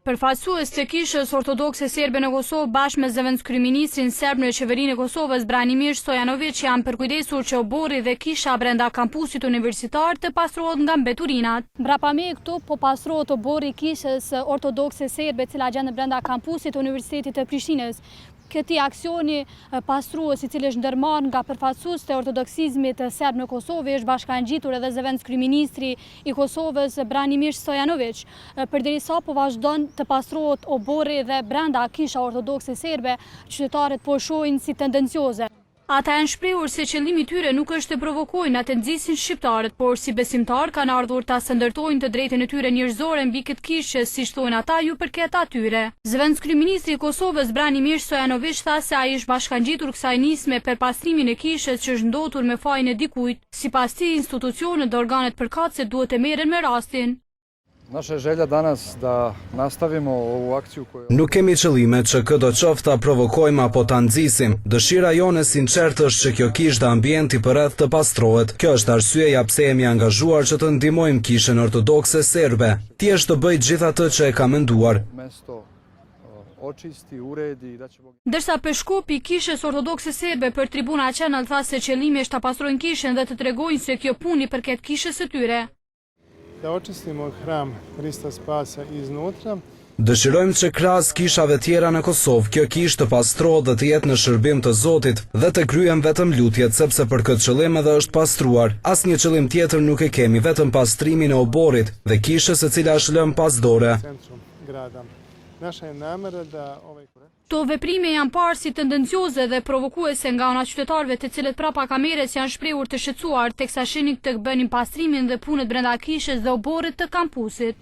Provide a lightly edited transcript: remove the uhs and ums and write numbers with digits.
Përfaqësues të Kishës Ortodokse Serbe në Kosovë bashkë me zëvendëskryeministrin serb në Qeverinë e Kosovës, Branimir Stojanoviq janë përkujdesur që oborri dhe kisha brenda kampusit universitar të pastrohet nga mbeturinat. Mbrapa meje këtu po pastrohet oborri i Kishës Ortodokse Serbe e cila gjendet brenda kampusit të Universitetit të Prishtinës. Këtij aksioni pastrues i cili është ndërmarrë nga përfaqësues të ortodoksizmit serb në Kosovë i është bashkangjitur edhe zëvendëskryeministri i Kosovës, Branimir Stojanoviq. Përderisa po vazhdon të pastrohet oborri dhe brenda kisha ortodokse serbe, qytetarët po e shohin si tendencioze. Ata janë shprehur se qëllimi i tyre nuk është të provokojnë a të nxisin shqiptarët, por si besimtarë kanë ardhur ta sendërtojnë të drejtën e tyre njerëzore mbi këtë kishë që, siç thonë ata, ju përket atyre. Zëvendëskryeministri i Kosovës, Branimir Stojanoviq tha se ai është bashkangjitur kësaj nisme për pastrimin e kishës që është ndotur me fajin e dikujt. Sipas tij, institucionet dhe organet përkatëse duhet të merren me rastin. Naša je želja danas da nastavimo ovu akciju koju... Nuk kemi qëllime që këdo qoftë ta provokojmë apo ta nxisim. Dëshira jonë e sinqertë është që kjo kishë dhe ambienti përreth të pastrohet. Kjo është arsyeja pse jemi angazhuar që të ndihmojmë Kishën Ortodokse Serbe. Thjesht të bëjë gjithë atë që e ka menduar. Ndërsa peshkopi i Kishës Ortodokse Serbe për Tribuna Channel tha se qëllimi është ta pastrojnë kishën dhe të tregojnë se kjo punë i përket kishës së tyre. Da očistimo hram Hrista Spasa iznutra. Dëshirojmë që krahas kishave tjera në Kosovë, kjo kishë të pastrohet dhe të jetë në shërbim të Zotit dhe të kryhen vetëm lutjet sepse për këtë qëllim edhe është pastruar. Asnjë qëllim tjetër nuk e kemi vetëm pastrimin e oborrit dhe kishës e cila është lënë pas dore. Këto veprime janë parë si tendencioze dhe provokuese nga ana e qytetarëve të cilët prapa kamerës janë shprehur të shqetësuar teksa shihnin tek bënin pastrimin dhe punët brenda kishës dhe oborrit të kampusit.